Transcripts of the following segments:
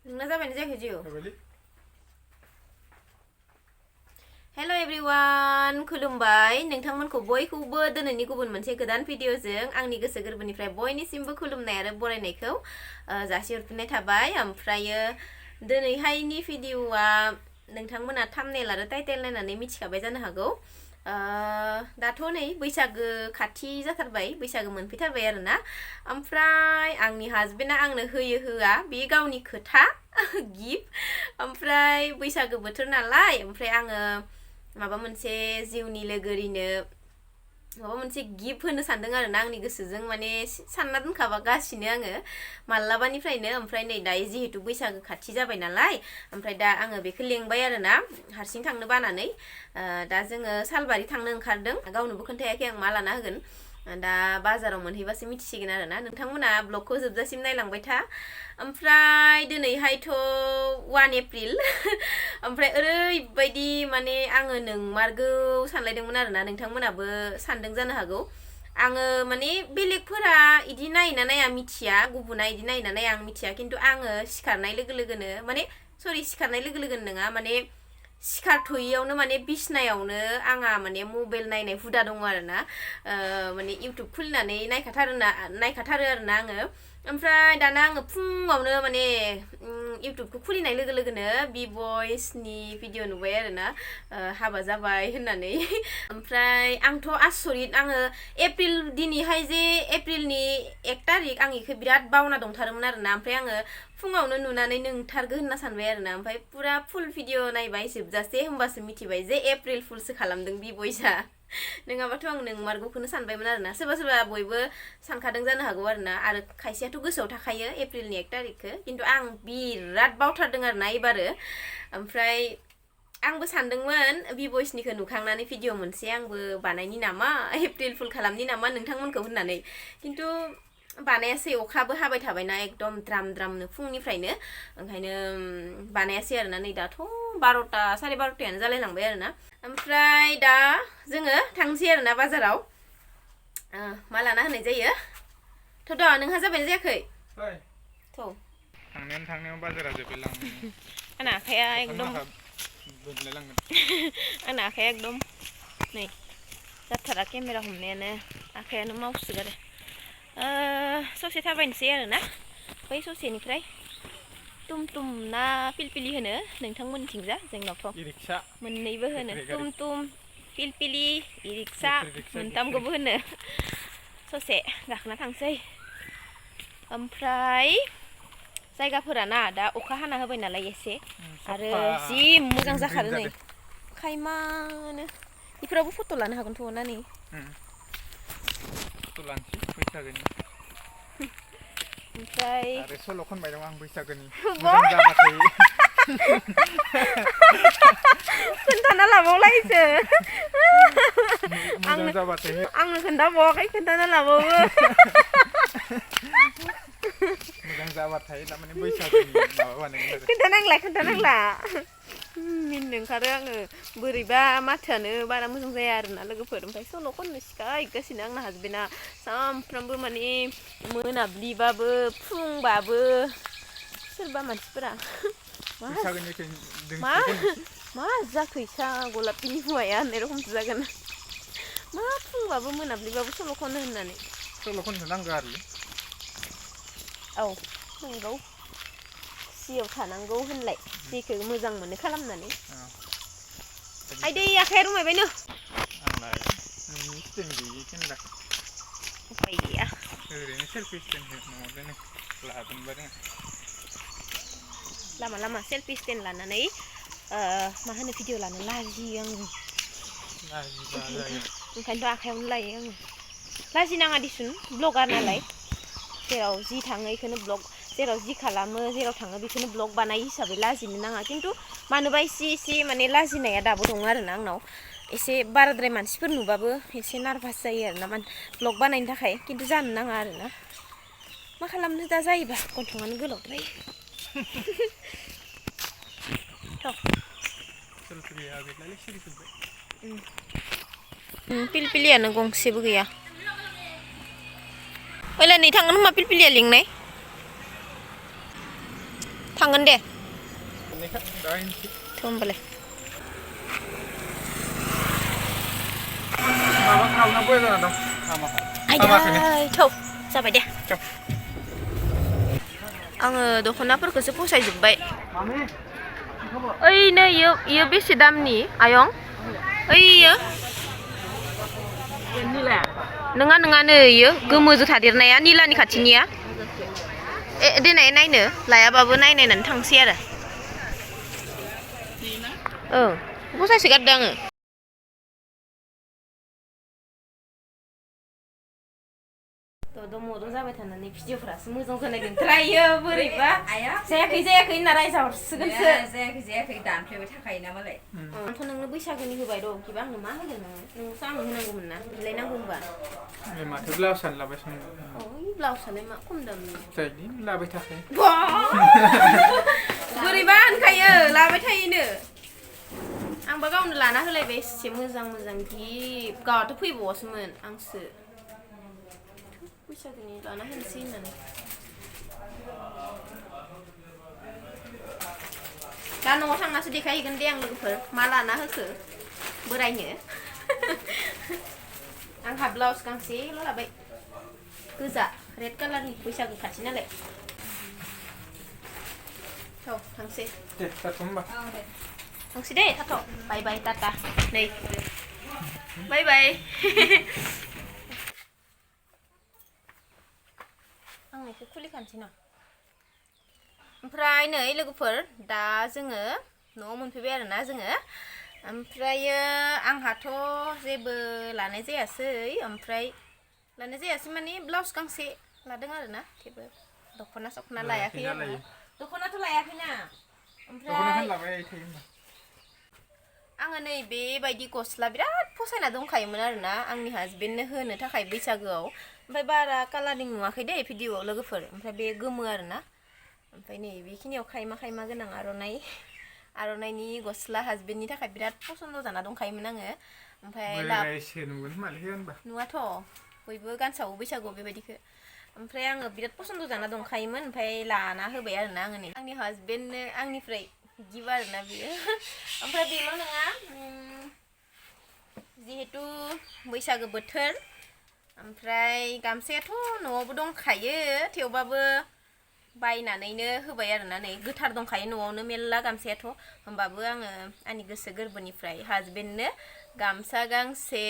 नोंना जाबायना जायाखै जिउ? हेल' एभ्रिवान खुलुमबाय नोंथांमोनखौ बयखौबो दिनैनि गुबुन मोनसे गोदान भिडिअजों आंनि गोसो गोरबोनिफ्राय बयनिसिमबो खुलुमनाय आरो बरायनायखौ जासिहरफिननाय थाबाय। ओमफ्रायो दिनैहायनि भिडिअआ नोंथांमोना थाम्बनेल आरो टाइटेल नायनानै मिथिखाबाय जानो हागौ। दाथ' नै बैसागो खाथि जाथारबाय, बैसागो मोनफैथारबाय आरोना। ओमफ्राय आंनि हाजबेन्डआ आंनो होयो होआ बे गावनि खोथा गिफ्ट। ओमफ्राय बैसागो बोथोर नालाय ओमफ्राय आङो माबा मोनसे जिउनि लोगोरिनो माबा मोनसे गिफ्ट होनो सानदों आरोना आंनि गोसोजों माने सानना दोनखागासिनो आङो मालाबानिफ्रायनो। ओमफ्राय नै दायो जिहेतु बैसागो खाथि जाबाय नालाय ओमफ्राय दा आङो बेखौ लेंबाय आरोना हारसिं थांनो बानानै। दा जोङो सालबारि थांनो ओंखारदों, गावनोबो खोन्थायाखै आं मा लाना होगोन। दा बाजाराव मोनहैबासो मिथिसिगोन आरोना। नोंथांमोना ब्लगखौ जोबजासिम नायलांबाय था। ओमफ्राय दिनैहायथ' 1 एप्रिल ओमफ्राय ओरैबायदि माने आङो नोंमारगौ सानलायदोंमोन आरोना, नोंथांमोनाबो सानदों जानो हागौ। आङो माने बेलेगफोरा इदि नायोना नाया मिथिया, गुबुना इदि नायोना नाया आं मिथिया, खिन्थु आङो सिखारनाय लोगो लोगोनो माने सिखारनाय लोगो लोगोनो नङा माने सिखारथ'यियावनो माने बिसनायावनो आंहा माने मबाइल नायनाय हुदा दङ आरोना। माने इउटुब खुलिनानै नायखाथारो आरोना आङो। ओमफ्राय दाना आङो फुङावनो माने इउटुबखौ खुलिनाय लोगो लोगोनो बि बयसनि भिडिअ नुबाय आरोना, हाबा जाबाय होननानै। ओमफ्राय आंथ' आसरित, आङो एप्रिल दिनैहाय जे एप्रिलनि 1 तारिख आं इखौ बिराद बावना दंथारोमोन आरोना। ओमफ्राय आङो फुङावनो नुनानै नोंथारगो होनना सानबाय आरोना। ओमफ्राय पुरा फुल भिडिअ नायबाय जोबजासे, होमबासो मिथिबाय जे एप्रिल फुलसो खालामदों बि बयसा। नङाबाथ' आं नोंमारगौखौनो सानबायमोन आरोना। सोरबा सोरबा बयबो सानखादों जानो हागौ आरोना, आरो खायसेयाथ' गोसोआव थाखायो एप्रिलनि 1 तारिखखौ, खिन्थु आं बिराद बावथारदों आरोना एबारो। ओमफ्राय आंबो सानदोंमोन बि बयसनिखौ नुखांनानै भिडिअ मोनसे आंबो बानायनि नामा, एप्रिल फुल खालामनि नामा नोंथांमोनखौ होननानै, खिन्थु बानायासै। अखाबो हाबाय थाबायना एकदम द्राम द्रामनो फुंनिफ्रायनो, ओंखायनो बानायासै आरोना। नै दाथ' 12ता 12:30 जालायलांबाय आरोना। ओमफ्राय दा जोङो थांसै आरोना बाजाराव, मा लाना होनाय जायो। थ' नोंहा जाबायना जायाखै? थ' थांनायाव बाजारा जोबलायलाङो। आंना आखाया एकदम आंना आखाया एकदम नै जाथारा, केमेरा हमनायानो आखायानो मावसोगारो। ससे थाबायनोसै आरोना, बै ससेनिफ्राय टुमटुम ना पिलपिलि होनो नोंथांमोननिथिंजा? जोंनावथ' रिक्सा मोननैबो होनो, टुमटुम पिलपिलि रिक्सा मोनथामखौबो होनो। ससे गाखोना थांसै। ओमफ्राय जायगाफोरा ना दा अखा हाना होबाय नालाय एसे, आरो जि मोजां जाखादो नै खायमानो। बेफोरावबो फट' लानो हागोनथ' ना नै। फट' लानोसै बैसागोनि। ओमफ्राय आरो सल' खनबाय दं आं बैसागोनि, मोजां जाबाथाय। खोन्थाना लाबावलायसो मोजां जाबाथाय आंनो खोन्थाबावाखै, खोन्थाना लाबावो। मोजां जाबाथाय थारमाने बैसागोनि माबा बानायगोन आरो। खोन्थानांला मिनिनो ओंखारो आङो, बोरैबा माथोआनो बारा मोजां जाया आरोना लोगोफोर। ओमफ्राय सल' खननो सिखायगासिनो आंना हाजबेन्डआ सानफ्रामबो, माने मोनाब्लिबाबो फुंबाबो। सोरबा मानसिफोरा मा जाखो इसा गलापनि हौवाया होननाय रखमसो जागोन। मा फुंबाबो मोनाब्लिबाबो सल' खनो होननानै। सल' खननो नांगौ आरोलै। औ नंगौ, खुसियाव थानांगौ होनलाय, जेखौ मोजां मोनो खालामनानै। आइदै आखाइया रुमायबायनो। आंलाय नोंनि स्टेन्ड गैयि केमेराखौ उफाय गैया, ओरैनो सेलफि स्टेन्ड न'आव दोनो, लाबोनोबा रोङा। लामा लामा सेलफि स्टेन्ड लानानै मा होनो भिडिअ लानो लाजियो आङो। लाजिबा जायो। ओंखायनोथ' आखायावनो लायो आङो। लाजिनाङा दिसुन, ब्लगार नालाय। जेराव जि थाङो बेखौनो ब्लग, जेराव जि खालामो जेराव थाङो बेखौनो ब्लग बानाय हिसाबै लाजिनो नाङा। खिन्थु मानोबा एसे माने लाजिनाया दाबो दङ आरोना आंनाव। एसे बाराद्राय मानसिफोर नुबाबो एसे नार्भास जायो आरोना ब्लग बानायनो थाखाय, खिन्थु जानो नाङा आरोना। मा खालामनो दा जायोबा, गन्थंआनो गोलावद्राय। पिलपिलियानो गंसेबो गैया। ओइलाय नै थांगोन होनबा पिलपिलिया लिंनाय। थांगोन दे बेनिखाय दा होनसै थ' होमबालाय माबा खालामनांगौ जाना दं हामाखै आयै थौ जाबाय दे आङो दख'नाफोरखौसो फसायजोब्बाय मामि ओइ नै इयो बेसे दामनि आयं ओइयो नङा नङा नै इयो गोमोजों थादेरनाया निलानि खाथिनिया देनाय नायनो लायाबाबो नायनायनानै थांसै आरो फसायसो गारदों आङो दमद' जाबाय थानानै भिडिअफोरासो मोजां जानायदों ट्रायो बोरैबा जायाखै होनना रायजा हरसिगोनसो जायाखै दानफ्लेबाय थाखायो ना मालाय आंथ' नोंनो बैसागोनि होबाय र' बिबा आंनो मा होगोन नोंसो आंनो होनांगौमोन ना बिलायनांगौ होनबा माथो ब्लाउसानो लाबायसो ओइ ब्लाउसालाय मा खम दामनि जायनि लाबाय थाखायो बोरैबा होनखायो लाबाय थायोनो आंबा गावनो लाना होलायबाय एसे मोजां गिफ्ट गावहाथ' फैबावासोमोन आंसो बैसागोनि लाना होनोसै होननानै दा न'आव थांनासो देखायहैगोन दे आं लोगोफोर मा लाना होखो बोरायनो आंहा ब्लाउस गांसेल' लाबाय गोजा रेड कालारनि बैसागो खाथि नालाय थ' थांसै दे जाथ' होमबा थांसै दे थाथ' बाय बाय टाटा नै बाय बाय आं बेखौ खुलिखानोसै ना ओमफ्राय नै लोगोफोर दा जोङो न'आव मोनफैबाय आरोना जोङो ओमफ्रायो आंहाथ' जेबो लानाय जायासै माने ब्लाउस गांसे लादों आरोना थेवबो दख'ना लायाखै आरो दख'नाथ' लायाखैना ओमफ्राय आङो नै बेबायदि गस्ला बिराद फसायना दंखायोमोन आरोना आंनि हाजबेन्डनो होनो थाखाय बैसागोआव ओमफ्राय बारा कालारिं नुवाखै दे भिडिअआव लोगोफोर ओमफ्राय बे गोमो आरोना ओमफ्राय नै बेखिनियाव खायमा गोनां आर'नाइनि गस्ला हाजबेन्डनि थाखाय बिराद पसन्द जाना दंखायोमोन आङो ओमफ्राय नुवाथ' बयबो गानसावो बैसागुआव बेबायदिखौ ओमफ्राय आङो बिराद पसन्द जाना दंखायोमोन ओमफ्राय लाना होबाय आरोना आङो नै आंनि हाजबेन्डनो आंनिफ्राय गिफ्ट आरोना बियो ओमफ्राय बेल' नङा जिहेतु बैसागो बोथोर ओमफ्राय गामसायाथ' न'आवबो दंखायो थेवबाबो बायनानैनो होबाय आरोना नै गोथार दंखायो न'आवनो मेल्ला गामसायाथ' होमबाबो आङो आंनि गोसो गोरबोनिफ्राय हाजबेन्डनो गामसा गांसे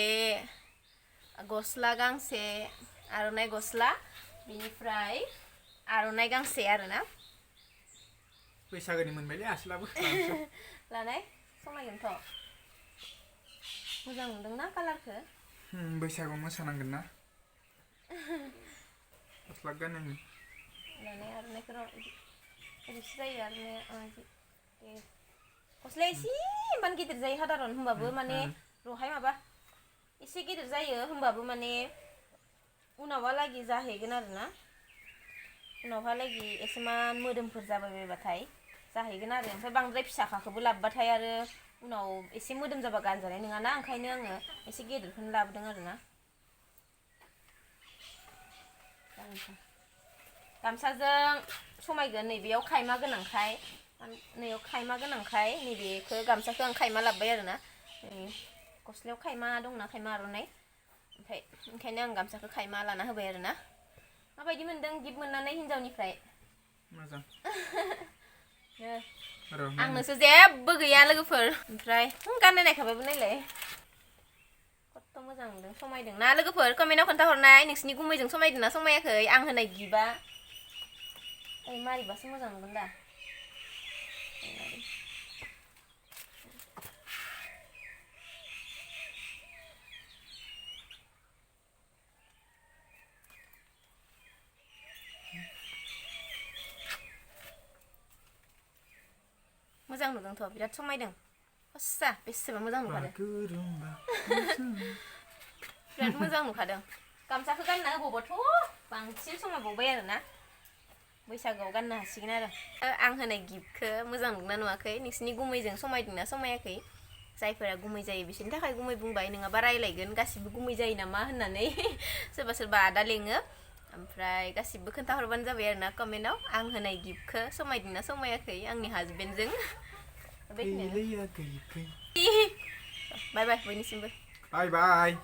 गस्ला गांसे आर'नाइ गस्ला बिनिफ्राय आर'नाइ गांसे आरोना बैसागोनि मोनबायलै आसलाबो लानाय समायगोनथ' मोजां नुदोंना कालारखौ बैसागुआव मोसानांगोन ना गस्ला गाननायनि लानाय आर'नाइफोराव ओरैसो जायो आर'नाइया गस्लाया एसे इमान गिदिर जायो साधारन होमबाबो माने रहाय माबा एसे गिदिर जायो होमबाबो माने उनावहालागि जाहैगोन आरोना उनावहालागि एसेमान मोदोमफोर जाबायबाथाय जाहैगोन आरो ओमफ्राय बांद्राय फिसाखाखौबो लाबोबाथाय आरो उनाव एसे मोदोम जाबा गानजानाय नङाना ओंखायनो आङो एसे गेदेरखौनो लाबोदों आरोना गामसाजों समायगोन नैबेयाव खायमा गोनांखाय नैबेखौ गामसाखौ आं खायमा लाबोबाय आरोना गस्लायाव खायमा दंना खायमा आर'नाइ ओमफ्राय ओंखायनो आं गामसाखौ खायमा लाना होबाय आरोना माबायदि मोनदों गिफ्ट मोननानै हिन्जावनिफ्राय मोजां आंनोसो जेबो गैया लोगोफोर ओमफ्राय गाननाय नायखाबायबो नायलाय खथ' मोजां नुदों समायदों ना लोगोफोर कमेन्टआव खोन्थाहरनाय नोंसिनि गुमैजों समायदों ना समायाखै आं होनाय गिफ्टआ ओइ मारिबासो मोजां नुगोन दा मोजां नुदोंथ' बिराद समायदों हस्सा बेसेबा मोजां नुखादों बिराद मोजां नुखादों गामसाखौ गानना होबावबाथ' बांसिन समायबावबाय आरोना बैसागोआव गाननो हासिगोन आरो आं होनाय गिफ्टखौ मोजां नुदोंना नुवाखै नोंसिनि गुमैजों समायदोंना समायाखै जायफोरा गुमै जायो बिसोरनि थाखाय गुमै बुंबाय नङाबा रायलायगोन गासिबो गुमै जायो नामा होननानै सोरबा आदा लेङो ओमफ्राय गासिबो खोन्थाहरबानो जाबाय आरो ना कमेन्टआव आं होनाय गिफ्टखौ समायदोंना समायाखै आंनि हाजबेन्डजों गैलैया गैखै बाय बाय बयनिसिमबो बाय बाय